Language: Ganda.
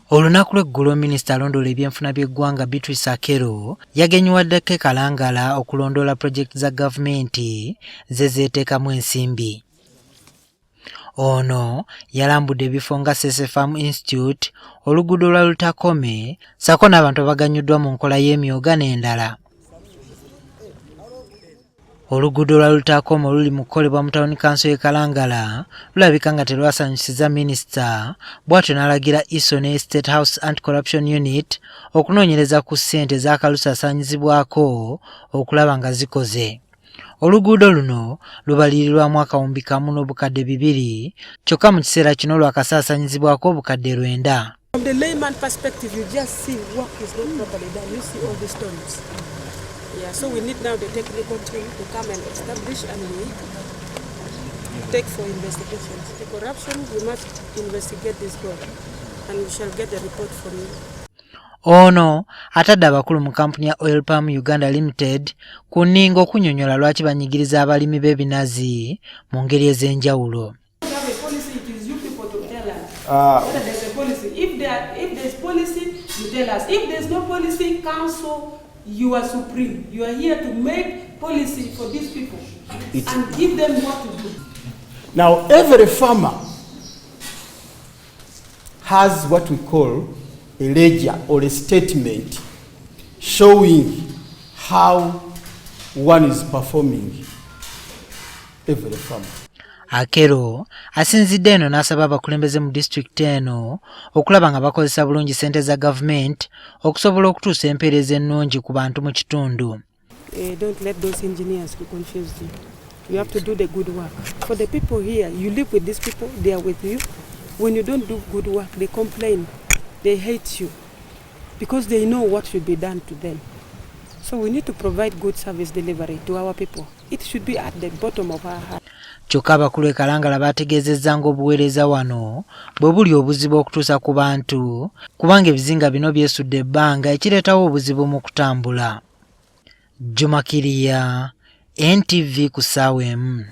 Olunaku lw'eggulo minisita alondoola ebyenfuna by'eggwanga Beatrice Akello yagenyiwaddeko e Kalangala okulondoola pulojekiti za gavumenti ze zeeteekamu ensimbi. Ono yalambudde ebifo nga Ssese Farm Institute, oluguudo lwa Lutakome ssaako n'abantu abaganyuddwa mu nkola y'emyoga n'endala. Oluguudo lwa Lutakome oluli mu kukolebwa mu tawuni kanso y'e Kalangala lulabika nga terwasanyusizza minisita bw'atyo n'alagira ISO ne State House Anti-Corruption Unit okunoonyereza ku ssente ez'akalusaasaanyizibwako okulaba nga zikoze. Oluguudo luno lubalirirwamu 2,200 kyokka mu kiseera kino lwakasaasaanyizibwako 900. From the layman perspective, you just see work is not properly done. You see all these stones. Yeah, so we need now the technical team to come and establish and we take for investigations. The corruption, we must investigate this God and we shall get the report from you. Ono atadde abakulu mu kampuni ya Oil Palm Uganda Limited ku nninga okunnyonnyola lwaki banyigiriza abalimi b'ebinazi mu ngeri ez'enjawulo. Have a policy, it is you people to tell us. Whether there's a policy. If there's policy, you tell us. If there's no policy, council, you are supreme. You are here to make policy for these people and give them what to do. Now, every farmer has what we call a ledger or a statement showing how one is performing. Every farmer. Akello asinzidde eno n'asaba abakulembeze mu disitulikiti eno okulaba nga bakozesa bulungi ssente za gavumenti okusobola okutuusa empeereza ennungi ku bantu mu kitundu. Don't let those engineers to confuse you. You have to do the good work. For the people here, you live with these people, they are with you. When you don't do good work, they complain. They hate you because they know what should be done to them. So we need to provide good service delivery to our people. It should be at the bottom of our heart. Kyokka abakulu e Kalangala baategeezezza ng'obuweereza wano bwe buli obuzibu okutuusa ku bantu kubanga ebizinga bino byesudde ebbanga ekireetawo obuzibu mu kutambula. Juma Kiriya, NTV ku ssaawa 1.